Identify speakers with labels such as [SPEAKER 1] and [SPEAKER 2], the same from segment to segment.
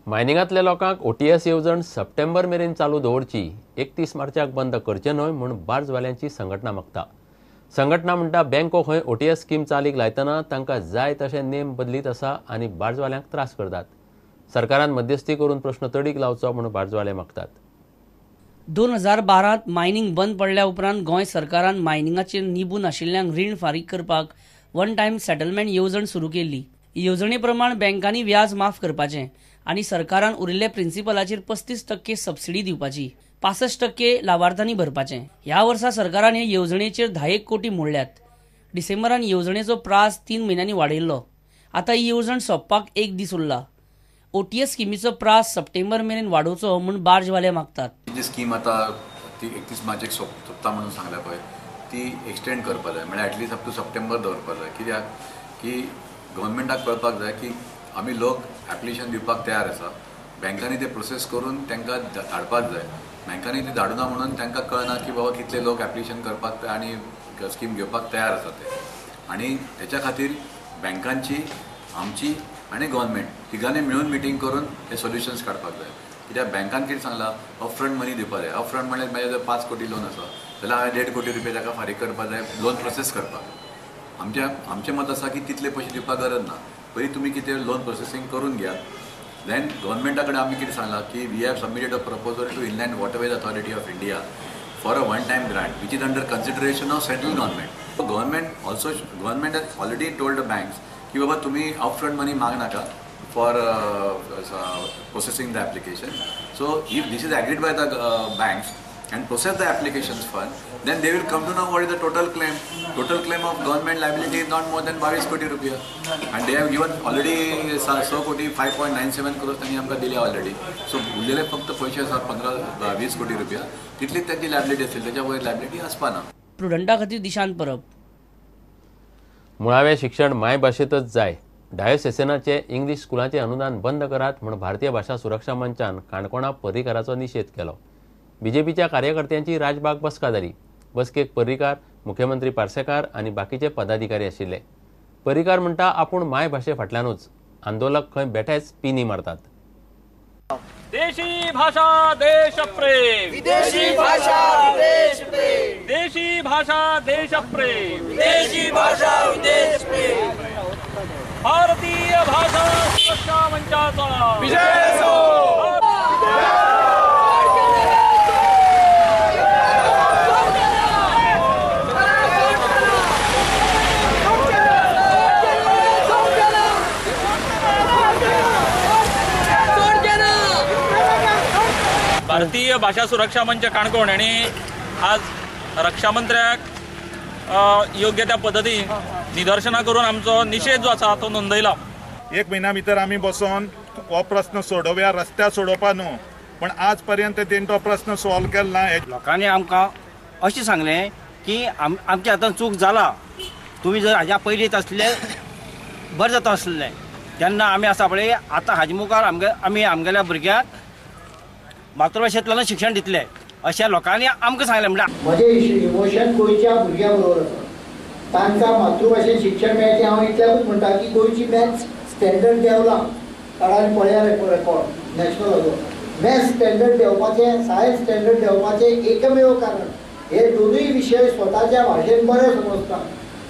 [SPEAKER 1] मायनिंगांतल्या लोकांक ओटीएस येवजण सप्टेंबर मेरेन चालू दवरची, 31 मार्चाक बंद करचें न्हय म्हूण बार्जवाल्यांची संघटना मागता. संघटना म्हणटा बँको खंय ओटीएस स्कीम चालीक लायतना तांकां जाय तशे नेम बदलीत आसा आनी बार्जवाल्यांक त्रास करतात. सरकारान मध्यस्थी करून प्रश्न तडीक लावचो म्हूण बार्जवाले मागतात.
[SPEAKER 2] 2012 मायनिंग बंद पडल्या उपरांत गोंय सरकारान मायनिंगाचेर निबून आशिल्ल्यांक रीण फारीक करपाक वन टायम सेटलमेंट येवजण सुरू केल्ली. येवजणे प्रमाण बँकांनी व्याज माफ करपाचें आनी सरकारान उरिल्ले प्रिन्सिपलाचेर 35% सबसिडी दिवपाची, 65% लावार्थ्यांनी भरपाचें. ह्या वर्सा सरकारान हे येवजणेचेर 10 कोटी मोडल्यात. डिसेंबरान येवजणेचो प्रास 3 म्हयन्यांनी वाडयल्लो. आतां ही येवजण सोंपपाक 1 दीस उरला. ओटीएस स्किमीचो प्रास सप्टेंबर मेरेन वाडोवचो म्हूण बार्जवाले मागतात.
[SPEAKER 3] जी स्कीम आतां ती 31 मार्चेक सोंपता म्हणून सांगल्या पळय, ती एक्सटेंड करपाक जाय, म्हळ्यार एटलिस्ट अप टू सप्टेंबर दवरपाक जाय. कित्याक की गव्हर्मेंटाक कळपाक जाय की आमी लोक एप्लिकेशन दिवपाक तयार आसा, बँकांनी ते प्रोसेस करून तांकां धाडपाक जाय. बँकांनी ते धाडुना म्हणून तांकां कळना की बाबा कितले लोक एप्लिकेशन करपाक आनी स्कीम घेवपाक तयार आसा ते. आनी तेच्या खातीर बँकांची, आमची आनी गव्हर्मेंट तिगांनी मेळून मिटींग करून हे सोल्युशन्स काडपाक जाय. कित्याक बँकान कितें सांगलां, अपफ्रंट मनी दिवपाक जाय. अपफ्रंट म्हणल्यार म्हाजें जर 5 कोटी लोन आसा जाल्यार हांवें 1.5 कोटी रुपया ताका फारीक करपाक जाय लोन प्रोसेस करपाक. आमचें मत आसा की तितले पयशे दिवपाक गरज ना, पयलीं तुमी कितें लोन प्रोसेसींग करून घेयात. देन गव्हर्मेंटा कडेन आमी कितें सांगलां की we have submitted a proposal to Inland Waterways Authority of India for a one time grant which is under consideration of central government. Government has already told the banks की बाबा तुम्ही अपफ्रंट मनी माग नाका for processing the application. So if this is agreed by the banks and process the applications fund, then they will come to know what is the total claim. Total claim of government liability is not more than 22 कोटी रुपया, and they have given already 100 कोटी 5.97 crores त्यांनी आमकां दिल्या already. So उरलेले फक्त पयशे आसा 15-20 कोटी रुपया, तितलीच त्यांची लायबिलिटी आसतली, त्याच्या वयर लायबिलिटी आसपा ना.
[SPEAKER 2] प्रुडंटा खातीर दिशांत परब.
[SPEAKER 1] मुळावें शिक्षण मायभाशेंतच जाय. डायोसेसनाचे इंग्लीश स्कुलाचें अनुदान बंद करात म्हूण भारतीय भाशा सुरक्षा मंचान काणकोणा पर्रीकाराचो निशेध केलो. बीजेपीच्या कार्यकर्त्यांची राजबाग बसका जाली. बसकेक पर्रीकार, मुख्यमंत्री पार्सेकार आनी बाकीचे पदाधिकारी आशिल्ले. पर्रीकार म्हणटा आपूण मायभाशे फाटल्यानूच, आंदोलक खंय बेठेच पिनी मारतात.
[SPEAKER 4] देशी भाषा देश प्रेम,
[SPEAKER 5] विदेशी भाषा विदेश प्रेम,
[SPEAKER 4] देशी भाषा देश प्रेम,
[SPEAKER 5] विदेशी भाषा विदेश प्रेम,
[SPEAKER 4] भारतीय भाषा सुरक्षा मंचाचा
[SPEAKER 5] विजय असो.
[SPEAKER 4] भारतीय भाषा सुरक्षा मंच काणकोण हांणी आज रक्षामंत्र्याक योग्य त्या पद्दतीन निदर्शनां करून आमचो निशेध जो आसा तो नोंदयला.
[SPEAKER 6] 1 म्हयन्या भितर आमी बसोन हो प्रस्न सोडोवया, रस्त्यार सोडोवपा न्हू, पण आज पर्यंत तेणी तो प्रस्न सॉल्व केलो ना.
[SPEAKER 7] लोकांनी आमकां अशें सांगलें की आमच्या हातान चूक जाला, तुमी जर हाज्या पयलींच आसले बरें जाता आसलें. तेन्ना आमी आसा पळय आतां हाजे मुखार आमी आमगेल्या भुरग्यांक मातृभाशेंतल्यान शिक्षण दितले अशें लोकांनी आमकां सांगलें. म्हणल्यार
[SPEAKER 8] म्हजें इमोशन गोंयच्या भुरग्यां बरोबर आसा, तांकां मातृभाशेन शिक्षण मेळचें. हांव इतल्याकूच म्हणटा की गोंयची मॅथ्स स्टँडर्ड देंवलां, काडान पळया रेकॉर्ड नॅशनलाचो. मॅथ्स स्टँडर्ड देंवपाचें, सायन्स स्टँडर्ड देंवपाचें एकमेव कारण हे दोनूय विशय स्वताच्या भाशेन बरे समजता,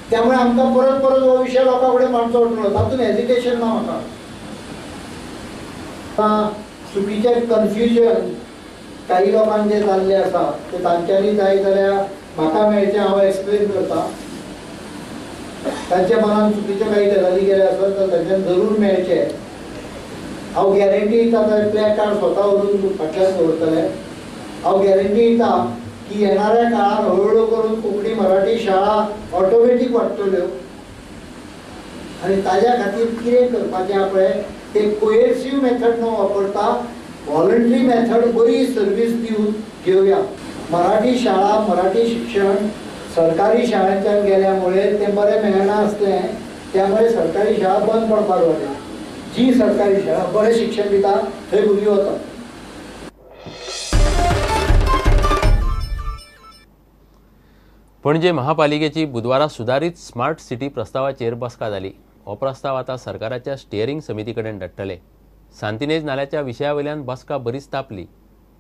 [SPEAKER 8] त्यामुळे आमकां परत परत हो विशय लोकां कडेन मांडचो पडटलो, तातूंत हेजिटेशन ना म्हाका. चुकीचें कन्फ्युजन काही लोकांक जें जाल्लें आसा तें तांच्यांनी जाय जाल्यार म्हाका मेळचें हांव एक्सप्लेन करता. तांच्या मनान चुकीच्यो काही गजाली गेल्या आसत जाल्यार तांच्यान जरूर मेळचें. हांव गॅरंटी दिता, प्लॅकार्ड स्वता व्हरून फाटल्यान दवरतलें. हांव गॅरंटी दिता की येणाऱ्या काळान हळूहळू करून कोंकणी मराठी शाळा ऑटोमॅटीक वाडटल्यो आनी ताज्या खातीर कितें करपाचें आहा पळय ते कोएर्सिव मेथड न वापरता व्हॉलंटरी मेथड बरी सर्वीस दिवन घेवया. मराठी शाळा, मराठी शिक्षण सरकारी शाळांच्यान गेल्यामुळे ते बरें मेळना आसलें, त्यामुळे सरकारी शाळा बंद पडपाक लागल्यो. जी सरकारी शाळा बरें शिक्षण दिता थंय भुरगीं वतात.
[SPEAKER 1] पणजे महापालिकेची बुधवारा सुदारीत स्मार्ट सिटी प्रस्तावाचेर बसका जाली. हो प्रस्ताव आतां सरकाराच्या स्टिअरींग समिती कडेन धाडटले. सांतिनेज नाल्याच्या विशया वयल्यान बसका बरीच तापली.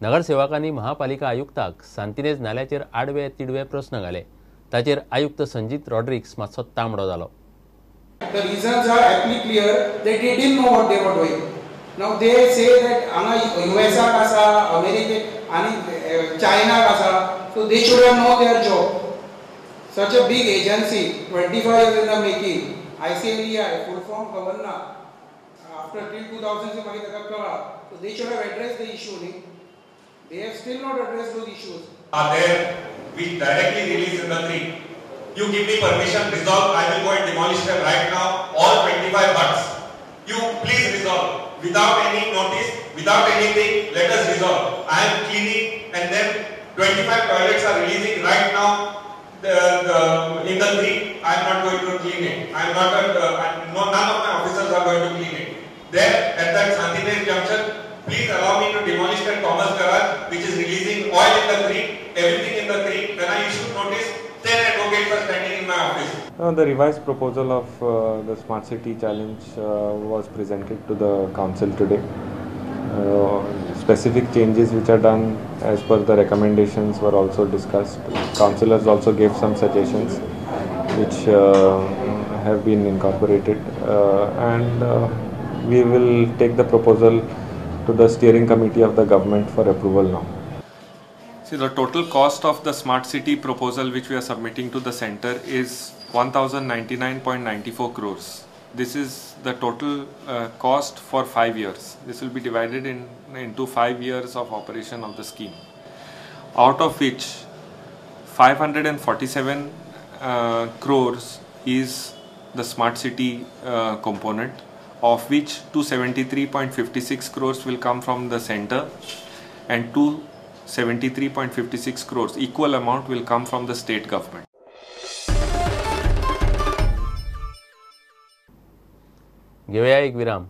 [SPEAKER 1] नगरसेवकांनी महापालिका आयुक्ताक सांतिनेज नाल्याचेर आडवे तिडवे प्रस्न घाले. ताचेर आयुक्त संजीत रॉड्रिक्स मातसो तांबडो जालो.
[SPEAKER 9] The reasons are aptly clear that they didn't know what they were doing. Now they say that हांगा युएसाक आसा, अमेरिकेक आनी चायनाक आसा, so they should have known their job. Such a big agency, 25 years in the making, ICLEI, full form खबर ना, after till 2000 मागीर ताका कळ्ळा. So they should have addressed the issue न्ही. They have still not addressed those issues.
[SPEAKER 10] Are there which directly release in the creek. You give me permission, resolve, I will go and demolish them right now, all 25 huts. You please resolve. Without any notice, without anything, let us resolve. I am cleaning and then 25 toilets are releasing right now in the creek. I am not going to clean it. I am not, none of my officers are going to clean it. There at that Santinez junction, please allow me to demolish that Thomas garage which is releasing oil in the creek, everything in the creek. When I issued notice, 10 advocates are standing in my office.
[SPEAKER 11] The revised proposal of the Smart City Challenge was presented to the council today. Specific changes which are done as per the recommendations were also discussed. Councillors also gave some suggestions which have been incorporated, and we will take the proposal to the steering committee of the government for approval now. See, the total cost of the Smart City proposal which we are submitting to the center is 1099.94 crores. This is the total cost for 5 years. This will be divided into 5 years of operation of the scheme, out of which 547 crores is the Smart City component, of which 273.56 crores will come from the center and 273.56 crores equal amount will come from the state government.
[SPEAKER 1] घेवया एक विराम.